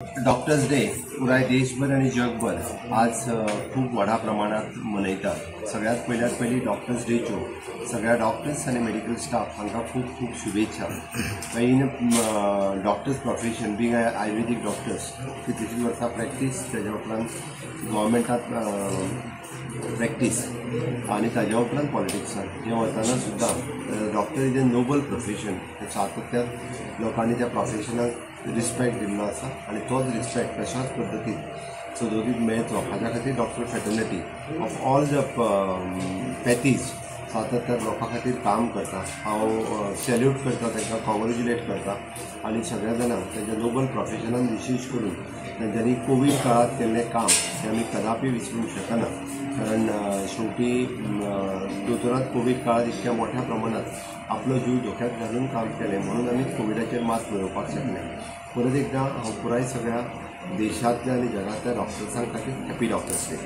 Doctors day पुराय देशभर आणि जगभर आज खूप व्हडा प्रमाणात मनयतात. सगळ्यात पयल्यात पयलीं डॉक्टर्स डेच्यो सगळ्या डॉक्टर्स आनी मेडिकल स्टाफ हांकां खूब खूब शुभेच्छा. In doctors profession being Ayurvedic doctors कितलीशींच वर्सां प्रॅक्टीस, ताज्या उपरांत गव्हर्मेंटात प्रॅक्टीस आनी ताज्या उपरांत पॉलिटिक्सान हें वतना सुद्दां doctor is a noble profession. सातत्यान लोकांनी त्या प्रोफेशनाक रिस्पेक्ट दिल्लो आसा आनी तोच रिस्पेक्ट तशाच पद्दतीन सदोदीत मेळचो हाज्या खातीर doctor fraternity of all the pathies सातत्यान लोकां खातीर काम करता. हांव सॅल्यूट करता तांकां, कॉंग्रेच्युलेट करता आनी सगळ्या जाणांक तांच्या नोबल प्रोफेशनान विशेश करून तांच्यांनी कोवीड काळांत केल्लें काम हें आमी कदापी विसरूंक शकना. कारण शेवटी दोतोरान कोवीड काळांत इतक्या मोठ्या प्रमाणात आपलो जीव धोक्यात घालून काम केलें म्हणून आमी कोविडाचेर मात मेळोवपाक शकले. परत एकदां हांव पुराय सगळ्या देशांतल्या आनी जगांतल्या डॉक्टर्सां खातीर हॅपी डॉक्टर्स डे.